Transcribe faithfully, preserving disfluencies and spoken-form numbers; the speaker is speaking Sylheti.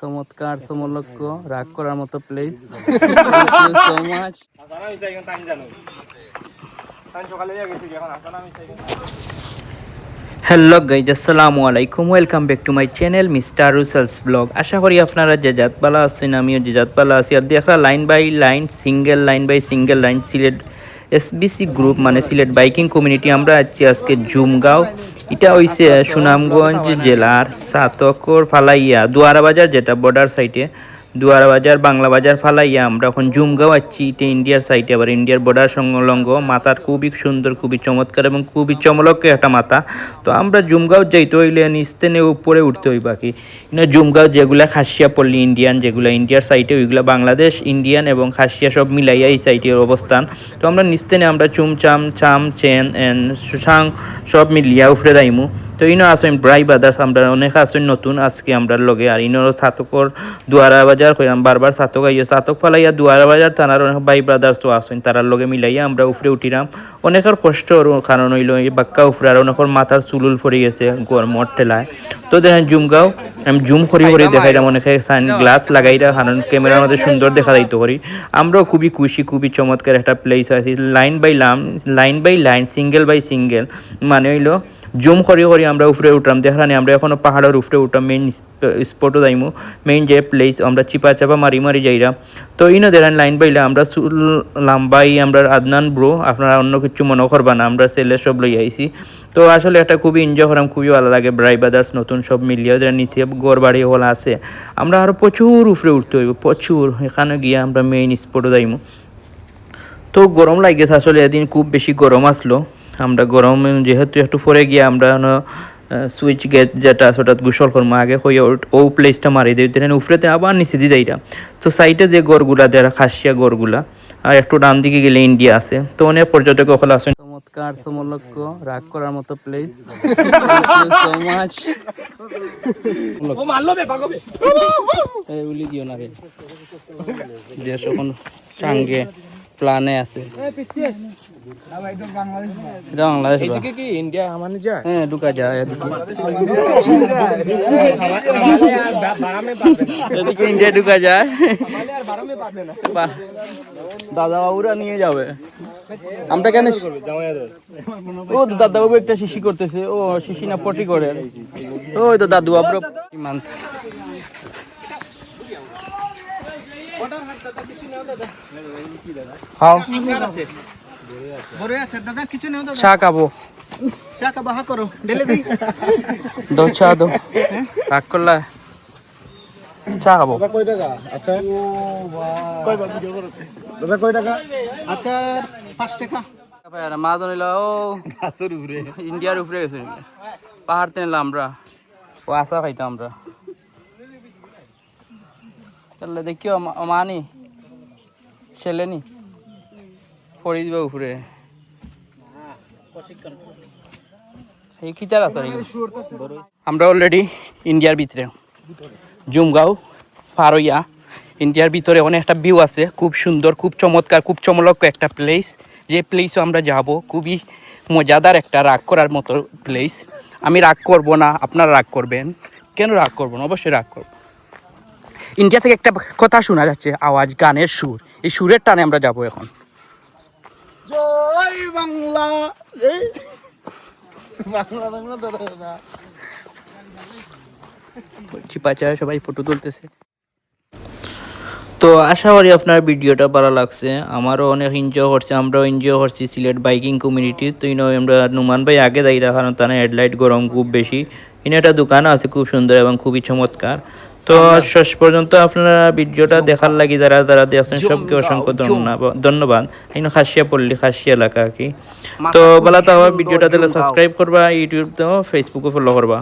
চমৎকার, চমলক্ষ, রাগ করার মতো place. Thank you so much. Hello guys, আসসালামু আলাইকুম। Welcome back to my channel, Mister Russell's Vlog. আশা করি আপনারা যে জাত ভালা আছেন, আমিও যে জাত ভালা আছি। আর দেখরা line by line, single line by single line Sylhet SBC group, মানে সিলেট বাইকিং কমিউনিটি। আমরা আছি আজকে জুমগাঁও। এটা হইছে সুনামগঞ্জ জেলার ছাতকর ফালাইয়া দুয়ারা বাজার, যেটা বর্ডার সাইডে। দুয়ারা বাজার, বাংলা বাজার ফালাইয়া আমরা এখন জুমগাঁও আছি। এটা ইন্ডিয়ার সাইডে, আবার ইন্ডিয়ার বর্ডার সংলগ্ন। মাথার খুবই সুন্দর, খুবই চমৎকার এবং খুবই চমলক্ষ একটা মাথা। তো আমরা জুমগাঁও যাইতে হইলে নিচ থেকে উপরে উঠতে হইবা কি। ইনো জুমগাঁও যেগুলা খাসিয়া পল্লী ইন্ডিয়ান, যেগুলা ইন্ডিয়ার সাইডে, ওইগুলা বাংলাদেশ, ইন্ডিয়ান এবং খাসিয়া সব মিলাইয়া এই সাইডের অবস্থান। তো আমরা নিচ থেকে আমরা চুম চাম, চাম, চেন, এন, সুসাং সব মিলিয়া উপরে যাইমু। তো ইনো আছেন ব্রাই ব্রাদার্স, আমরা অনেক আছেন নতুন আজকে আমরার লগে। আর ইনো ছাতকর দুয়ারা বাজার কইলাম, বারবার ছাতক আইও, ছাতক ফালাইয়া দুয়ারা বাজার থানার অনেক ভাই ব্রাদার্স তো আছেন, তারার লগে মিলাইয়া আমরা উপরে উঠিলাম। অনেকের কষ্ট অর কারণ হইলো এই বাক্কা উপরে, আর অনেকের মাথার চুলুল পড়ে গেছে গরমর ঠেলায়। তো দেখেন জুমগাঁও, আমি জুম করি করি দেখাইলাম, অনেকে সানগ্লাস লাগাইরা, কারণ ক্যামেরার মধ্যে সুন্দর দেখা যাইতো করি। আমরাও খুবই খুশি, খুবই চমৎকার একটা প্লেস আছে, line by line, line by line, single by single, মানে হইলো জুম করি করি আমরা উপরে উঠলাম। দেখলানি আমরা এখনো পাহাড়ের উপরে উঠলাম, মেইন স্পটও যাইমু। মেইন যে প্লেস আমরা চিপা চাপা মারি মারি যাইরা। তো ইনো দেখেন লাইন বাইলা আমরা চুল লাম্বাই, আমরা আদনান ব্রো, আপনারা অন্য কিছু মনে করবা না, আমরা ছেলে সব লই আইছি। তো আসলে একটা খুবই এনজয় করাম, খুবই ভালা লাগে। ব্রাই ব্রাদার্স নতুন সব মিলিয়া ওদের নিচে ঘর বাড়ি হল আছে। আমরা আরো প্রচুর উপরে উঠতে হইব, প্রচুর। এখানে গিয়া আমরা মেইন স্পটও যাইমু। তো গরম লাগেছে আসলে, এদিন খুব বেশি গরম আসলো। আমরা গরম যেহেতু একটু পরে গিয়া আমরা অনো, আহ, সুইচ গেট যেটা আছে ওটাত গোসল করমু। আগে কই ও, ও প্লেসটা মারি দেই, then উপরেতে আবার নিচে দি যাইরা। তো সাইডে যে ঘরগুলা, যারা খাসিয়া ঘরগুলা, আর একটু ডান দিকে গেলে ইন্ডিয়া আছে। তো অনেক পর্যটক অকল আছেন। চমৎকার, চমলক্ষ, রাগ করার মতো place. Thank you so much. ও মারলো বে, পাগল বে। এই উলি দিও না রে। দেশ এখন চাঙ্গে প্ল্যানে আছে। এটা বাংলাদেশ বা? এদিকে কি ইন্ডিয়া হামানে যায়? হ্যাঁ, ঢুকা যায় এদিকে। এদিকে ইন্ডিয়া ঢুকা যায়। বাহ, দাদা বাবুরা নিয়ে যাবে। আমরা কেন? ও তো দাদা বাবু একটা শিশি করতেছে, ও শিশি না পটি করে। ওই তো দাদু বাবু। খাও। আচার আছে। বড়ই আছে, দাদা, কিছু নেও, দাদা। চা খাবো। চা খাবো, হা করো, ঢেলে দিই। দো চা দো। রাগ করলা? চা খাবো। দাদা, কয় টাকা? আচ্ছা। কয় বাবু, ভিডিও করো। দাদা, কয় টাকা? আচ্ছা, পাঁচ টাকা। মা তো নিলা, ও। গাছের উপরে। ইন্ডিয়ার উপরে গেছে। পাহাড় তে নিলাম আমরা। ও আচার খাইতাম আমরা। তাহলে দেখিও, মা-, মানি, সেলেনি, পড়ি দিবা উপরে। এই কিতার আছে রে? আমরা already ইন্ডিয়ার ভিতরে, জুমগাঁও পার হইয়া ইন্ডিয়ার ভিতরে অনেক একটা ভিউ আছে, খুব সুন্দর, খুব চমৎকার, খুব চমলক্ষ একটা প্লেস। যে প্লেসও আমরা যাব, খুবই মজাদার একটা রাগ করার মতো প্লেস। আমি রাগ করব না, আপনারা রাগ করবেন। কেন রাগ করব না? অবশ্যই রাগ করব। ইন্ডিয়া থেকে একটা কথা শোনা যাচ্ছে, আওয়াজ, গানের সুর। এই সুরের টানে আমরা যাব এখন। জয় বাংলা। এই বাংলা, বাংলা ধরে না। চিপাচায় সবাই ফটো তুলতেছে। তো আশা করি আপনার ভিডিওটা ভালো লাগছে। আমারও অনেক এনজয় করছে, আমরাও এনজয় করছি সিলেট বাইকিং কমিউনিটি। তো ইনো আমরা নুমান ভাই আগে যাইরা, কারণ তার হেডলাইট গরম খুব বেশি। ইনো একটা দোকান আছে খুব সুন্দর এবং খুবই চমৎকার। তো শেষ পর্যন্ত আপনারা ভিডিওটা দেখার লাগি যারা যারা দেখছেন সবকে অসংখ্য ধন্যবাদ, ধন্যবাদ। ইনো খাসিয়া পল্লী, খাসিয়া এলাকা আর কি। তো ভালা তো আমার ভিডিওটা তাহলে সাবস্ক্রাইব করবা, ইউটিউব তো, Facebook-ও ফলো করবা।